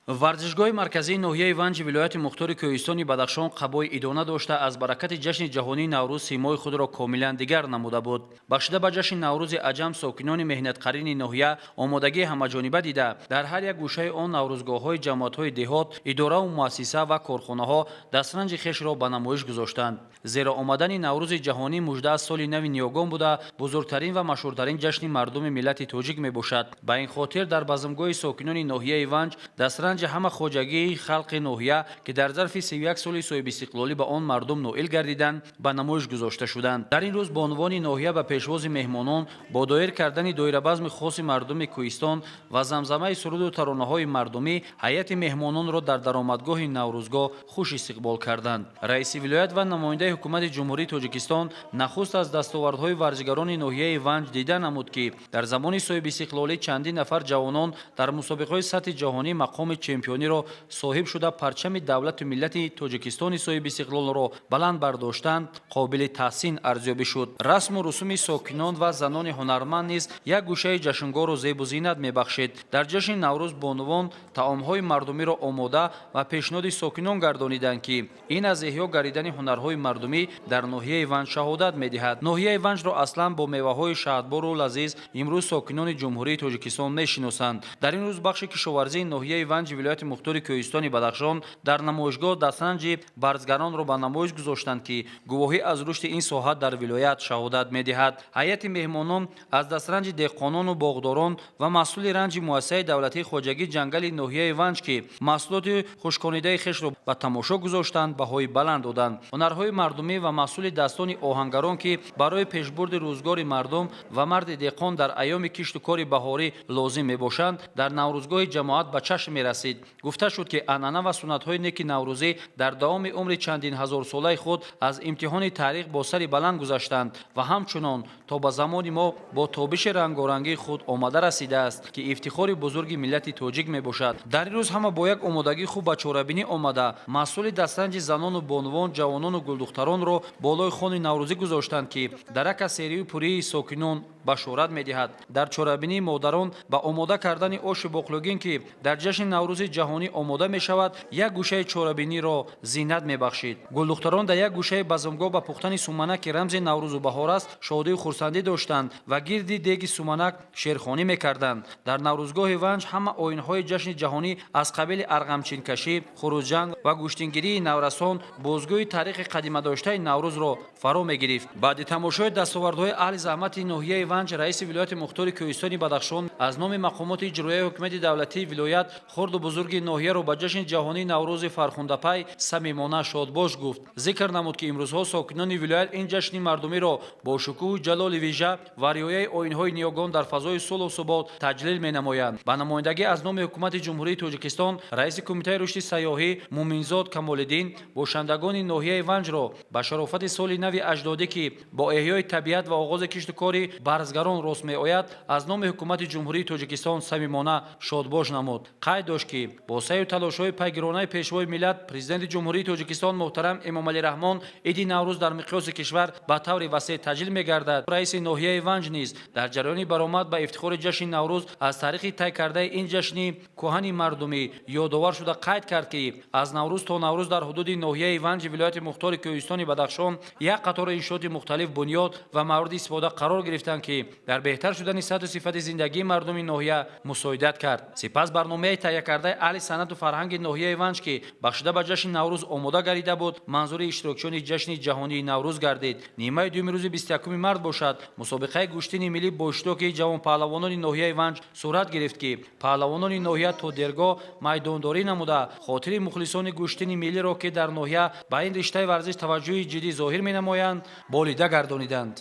Варзишгоҳи марказии ноҳияи Ванҷи вилояти мухтори Кӯҳистони Бадахшон қабои идона дошта, аз баракати ҷашни ҷаҳонии Наврӯз симои худро комилан дигар намуда буд. Бахшида ба ҷашни Наврӯзи аҷам, сокинони меҳнатқарини ноҳия омодагии ҳамаҷониба дида, дар ҳар як гӯшаи он наврӯзгоҳҳои ҷамоатҳои деҳот, идораву муассиса ва корхонаҳо дастранҷи хешро ба намоиш гузоштанд. Зеро омадани Наврӯзи ҷаҳонӣ мужда аз соли нави ниёгон буда, бузургтарин ва машҳуртарин ҷашни мардуми миллати тоҷик мебошад. Ба ин хотир дар базмгоҳи сокинони ноҳияи Ванҷ дастранҷи ҳама хоҷагии халқи ноҳия, ки дар зарфи 31 соли соҳибистиқлолӣ ба он мардум ноил гардиданд, ба намоиш гузошта шуданд. Дар ин рӯз бонувони ноҳия ба пешвози меҳмонон бо доир кардани доирабазми хоси мардуми кӯҳистон ва замзамаи суруду таронаҳои мардумӣ ҳайати меҳмононро дар даромадгоҳи наврӯзгоҳ хуш истиқбол карданд. Раиси вилоят ва намояндаи ҳукумати Ҷумҳурии Тоҷикистон нахуст аз дастовардҳои варзигарони ноҳияи Ванҷ дида намуд, ки дар замони соҳибистиқлолӣ чандин нафар ҷавонон дар мусобиқаҳои сатҳи ҷаҳонӣ мақоми чемпиониро соҳиб шуда, парчами давлату миллати Тоҷикистони соҳибистиқлолро баланд бардоштанд, қобили таҳсин арзёбӣ шуд. Расму русуми сокинон ва занони ҳунарманд низ як гӯшаи ҷашнгоҳро зебу зинат мебахшид. Дар ҷашни Наврӯз бонувон таомҳои мардумиро омода ва пешниҳоди сокинон гардониданд, ки ин аз эҳё гардидани ҳунарҳои мардумӣ дар ноҳияи Ванҷ шаҳодат медиҳад. Ноҳияи Ванҷро аслан бо меваҳои шаҳдбору лазиз имрӯз сокинони Ҷумҳурии Тоҷикистон мешиносанд. Дар ин рӯз бахши кишоварзии ноҳияи Ванҷи вилояти мухтори Кӯҳистони Бадахшон дар намоишгоҳ дастранҷи барзгаронро ба намоиш гузоштанд, ки гувоҳӣ аз рушди ин соҳа дар вилоят шаҳодат медиҳад. Ҳайати меҳмонон аз дастранҷи деҳқонону боғдорон ва маҳсули ранҷи муассисаи давлатии хоҷагии ҷангали ноҳияи Ванҷ, ки маҳсулоти хушконидаи хешро ба тамошо гузоштанд, баҳои баланд доданд. Ҳунарҳои мардумӣ ва маҳсули дастони оҳангарон, ки барои пешбурди рӯзгори мардум ва марди деҳқон дар айёми кишту кори баҳорӣ лозим мебошанд, дар наврӯзгоҳи ҷамоат ба чашм мерасид. Гуфта шуд, ки анъана ва суннатҳои неки наврӯзӣ дар давоми умри чандин ҳазорсолаи худ аз имтиҳони таърих бо сари баланд гузаштанд ва ҳамчунон то ба замони мо бо тобиши рангорангии худ омада расидааст, ки ифтихори бузурги миллати тоҷик мебошад. Дар ин рӯз ҳама бо як омодагии хуб ба чорабинӣ омада, маҳсули дастранҷи занону бонувон, ҷавонону гулдухтаронро болои хони наврӯзӣ гузоштанд, ки дарак аз серию пурии сокинон башорат медиҳад. Дар чорабинии модарон ба омода кардани оши боқлугин, ки дар ҷашни Наврӯзи ҷаҳонӣ омода мешавад, як гӯшаи чорабиниро зинат мебахшид. Гулдухтарон дар як гӯшаи базмгоҳ ба пухтани суманак, ки рамзи наврӯзу баҳор аст, шодию хурсандӣ доштанд ва гирди деги суманак шерхонӣ мекарданд. Дар наврӯзгоҳи Ванҷ ҳама оинҳои ҷашни ҷаҳонӣ аз қабили арғамчинкашӣ, хурӯзҷанг ва гӯштингирии наврасон бозгӯи таърихи қадимадоштаи Наврӯзро фаро мегирифт. Баъди тамошои дастовардҳои аҳли заҳмати ноҳияи Ванҷ, раиси вилояти мухтори Кӯҳистони Бадахшон аз номи мақомоти иҷроияи ҳукумати давлатии вилоят хурду бузурги ноҳияро ба ҷашни ҷаҳонии Наврӯзи фархундапай самимона шодбош гуфт. Зикр намуд, ки имрӯзҳо сокинони вилоят ин ҷашни мардумиро бо шукӯҳу ҷалоли вижа ва риояи оинҳои ниёгон дар фазои сулҳу субот таҷлил менамоянд. Ба намояндагӣ аз номи ҳукумати Ҷумҳурии Тоҷикистон раиси Кумитаи рушди сайёҳӣ Муминзод Камолиддин бошандагони ноҳияи Ванҷро ба шарофати соли нави аҷдодӣ, ки бо эҳёи табиат ва оғози кишту кори барзгарон рост меояд, аз номи ҳукумати Ҷумҳурии Тоҷикистон самимона шодбош намуд. Қайд дошт, ки бо саъю талошҳои пайгиронаи Пешвои миллат, Президенти Ҷумҳурии Тоҷикистон муҳтарам Эмомалӣ Раҳмон, иди Наврӯз дар миқёси кишвар ба таври васеъ таҷлил мегардад. Раиси ноҳияи Ванҷ низ дар ҷараёни баромад ба ифтихори ҷашни Наврӯз аз таърихи тай кардаи ин ҷашни кӯҳани мардумӣ ёдовар шуда, қайд кард, ки аз Наврӯз то Наврӯз дар ҳудуди ноҳияи Ванҷи вилояти мухтори Кӯҳистони Бадахшон як қатори иншооти мухталиф бунёд ва мавриди истифода қарор гирифтанд, ки дар беҳтар шудани сатҳу сифати зиндагии мардуми ноҳия мусоидат кард. Сипас барномаи таҳия аҳли санъату фарҳанги ноҳияи Ванҷ, ки бахшида ба ҷашни Наврӯз омода гардида буд, манзури иштирокчиёни ҷашни ҷаҳонии Наврӯз гардид. Нимаи дуюми рӯзи 21-уми март бошад, мусобиқаи гӯштини миллӣ бо иштироки ҷавонпаҳлавонони ноҳияи Ванҷ сурат гирифт, ки паҳлавонони ноҳия то дергоҳ майдондорӣ намуда, хотири мухлисони гӯштини миллиро, ки дар ноҳия ба ин риштаи варзиш таваҷҷӯҳи ҷиддӣ зоҳир менамоянд, болида гардониданд.